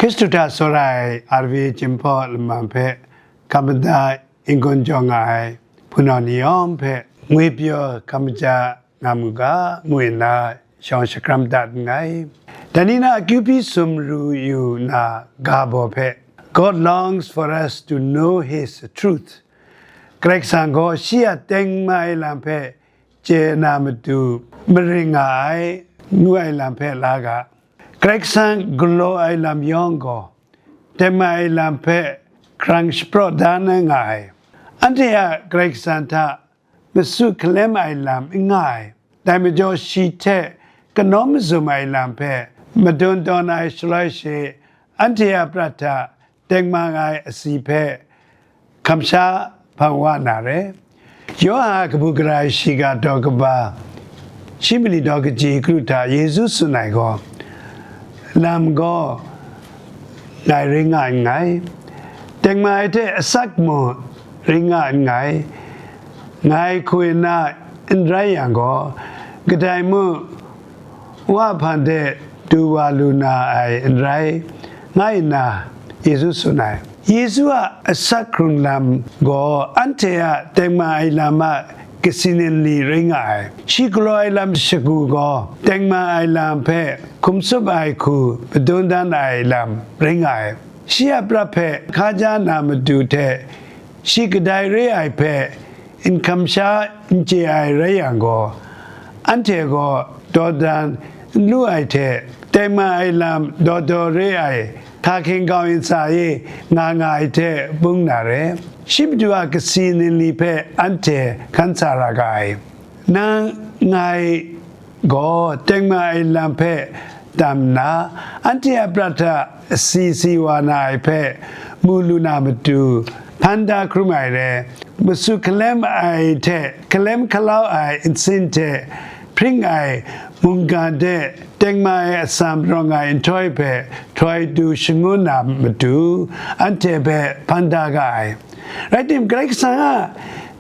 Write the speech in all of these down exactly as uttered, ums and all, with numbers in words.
Hkristu hta tsawra ai R V A Jinghpaw Laman hpe kam mada n-gun jaw nga ai hpunau ni yawng hpe ngwi pyaw kam maja nga mu ga, ngu nna shawng shakram dat nngai. Dai ni na akyu hpyi sumru yu na ga baw hpe, God longs for us to know His truth. Karai Kasang gaw shi a tengman ai lam hpe chye na matu maring nga ai, ngu ai lam hpe la ga. Karai Kasang galaw ai lam yawng gaw, tengman ai lam hpe hkrang shapraw da na nga ai. Anhte a Karai Kasang hta masu hkalem ai lam n nga ai. Dai majaw shi hte kanau mazum ai lam hpe madun tawn ai shaloi she, anhte a prat hta tengman ai asi hpe kamsha hpang wa na re. Yawhan a kabu gara ai shiga daw kaba, shi mali daw kaji kru hta Yesu tsun ai gaw, lam gaw ngai rai nga nngai, tengman ai hte asak mung rai nga nngai, ngai hku nna n rai yang gaw, kadai mung Wa hpan de du wa lu na ai n rai, nga nna Yesu tsun ai. Yesu a asak hkrung lam gaw anhte a tengman ai lam a kasi nli rai nga ai. Shi galaw ai lam shagu gaw tengman ai lam hpe hkum tsup ai hku madun dan ai lam rai nga ai. Shi a prat hpe hkaja na matu hte shi kadai re ai hpe n kamsha n chye ai rai yang gaw, anhte gaw dawdan n lu ai hte, tengman ai lam daw daw re ai, hka hkingkau ntsa e nga nga ai hte bung na re, shi matu a kasi nli hpe anhte hkan sa ra ga ai. Nang ngai gaw tengman ai lam hpe tam nna, anhte a prat hta asi si wa na ai hpe mu lu na matu, hpan da hkrum ai re, masu hkalem ai hte hkalem hkalau ai nsin hte hpring ai mungkan de tengman ai atsam rawng ai nhtoi hpe htoi du shangun na matu, anhte hpe hpan da ga ai. Rai tim, Karai Kasang a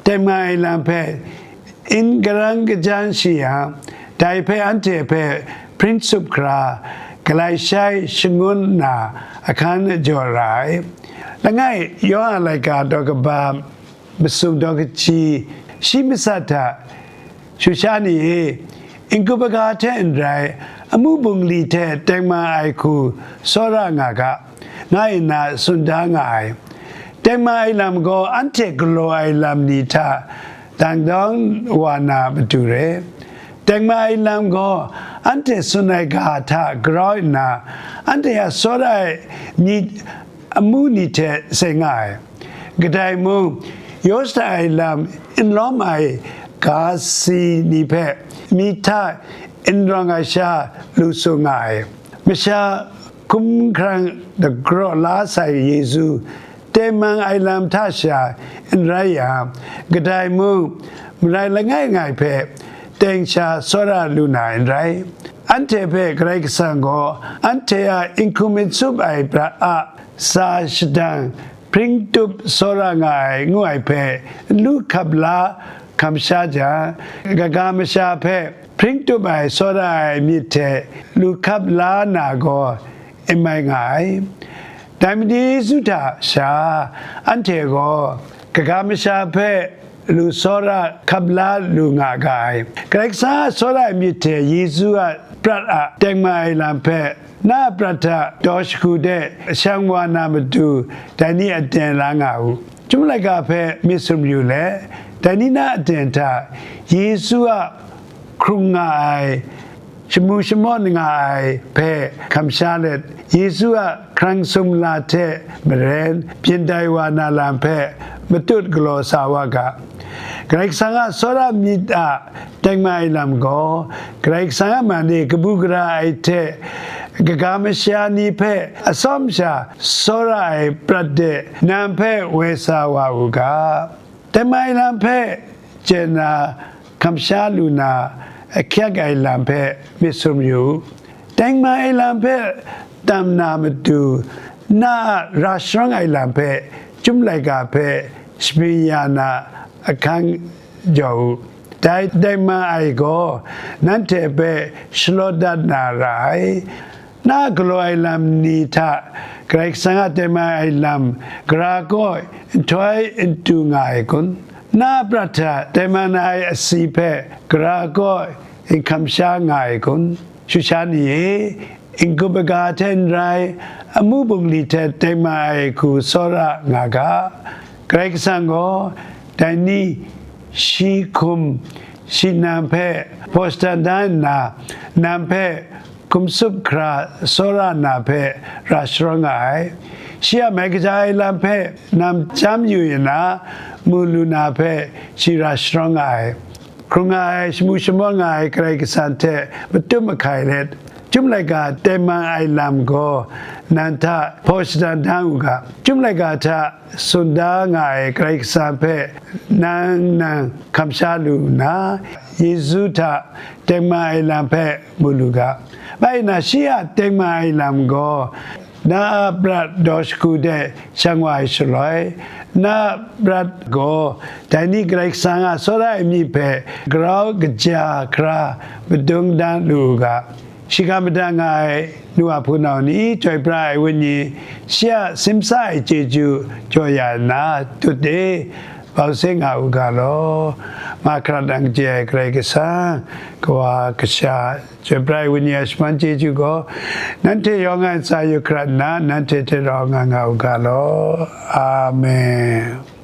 tengman ai lam hpe n garang kajan shi yang, dai hpe anhte hpe hpring tsup hkra, galai shai shangun na ahkan jaw ra ai. Langai, Yawhan laika daw kaba masum daw kaji, shi masat hta, Shu sha ni e, n-gup aga hte n rai, amu bungli hte tengman ai hku tsawra nga ga, nga nna tsun da nga ai. Tengman ai lam gaw anhte galaw ai lam ni hta dang dawng wa na matu re. Tengman ai lam gaw anhte tsun ai ga hta grau nna, anhte a tsawra ai myit amu ni hte seng nga ai. Kadai mung, yaw shada ai lam n lawm ai ga si ni hpe myit hta n rawng ai sha lu tsun nga ai. Masha hkum hkrang dagraw la sai Yesu, tengman ai lam hta sha n rai yang, kadai mung, marai langai ngai hpe teng sha tsawra lu na ai n rai. Anhte hpe Karai Kasang gaw anhte a n hkum n tsup ai prat a sa shadang hpring tup tsawra nga ai ngu ai hpe n lu hkap la hkam sha jang, kaga masha hpe hpring tup ai tsawra ai myit hte lu hkap la na gaw n mai nga ai. Dai madi Yesu hta sha, anhte gaw kaga masha hpe lu tsawra hkap la lu nga ga ai. Karai Kasang a tsawra ai myit hte Yesu a prat a tengman ai lam hpe na a prat hta daw shagu de shang wa na matu, dai ni aten la nga u. Chyum laika hpe myit sumru let, dai ni na aten hta Yesu a hkrung nga ai, shamu shamawt nga ai hpe hkam sha let, Yesu a hkrang sumla hte maren byin dai wa na lam hpe matut galaw sa wa ga. Karai Kasang a tsawra myit a tengman ai lam gaw, Karai Kasang a man e kabu gara ai hte kaga masha ni hpe atsawm sha tsawra ai prat de nan hpe woi sa wa u ga. Tengman ai lam hpe chye na hkam sha lu na ahkyak ai lam hpe myit sumru u. Tengman ai lam hpe tam na matu, na a ra sharawng ai lam hpe Chyum laika hpe shabyin ya na ahkang jaw u. Dai tengman ai gaw nanhte hpe shalawt dat na ra ai. Na a galaw ai lam ni hta Karai Kasang a tengman ai lam gara kaw nhtoi n tu nga ai kun? Na a prat hta tengman ai asi hpe gara kaw n hkam sha nga ai kun? Shusha ni e, n-gup aga hte n rai, amu bungli hte tengman ai hku tsawra nga ga. Karai Kasang gaw dai ni shi hkum shi nang hpe hpaw shadan da nna, nang hpe hkum tsup hkra tsawra na hpe ra sharawng nga ai. Shi a mai kaja ai lam hpe nang chyam yu yu na, mu lu na hpe shi ra sharawng nga ai. Hkrung nga ai, shamu shamawng nga ai Karai Kasang hte matut mahkai let, Chyum laika tengman ai lam gaw nang hta hpaw shadan da u ga. Chyum laika hta tsun da nga ai Karai Kasang hpe nang nang hkam sha lu nna, Yesu hta tengman ai lam hpe mu lu ga. Bai nna, shi a tengman ai lam gaw na a prat daw shagu de shang wa ai shaloi, na a prat gaw dai ni Karai Kasang a tsawra ai myit hpe grau kaja hkra madung dan lu u ga. Shiga madat nga ai nu a hpunau ni, chyoi pra ai wenyi, shi a simsa ai chyeju jaw ya nna, tut de, bau se nga u ga law. Mahkra nang chye ai Karai Kasang, Kawa, Kasha, chyoi pra ai wenyi a shaman chyeju gaw, nanhte yawng a ntsa yu hkrat nna, nanhte hte rau nga nga u ga law. Amen.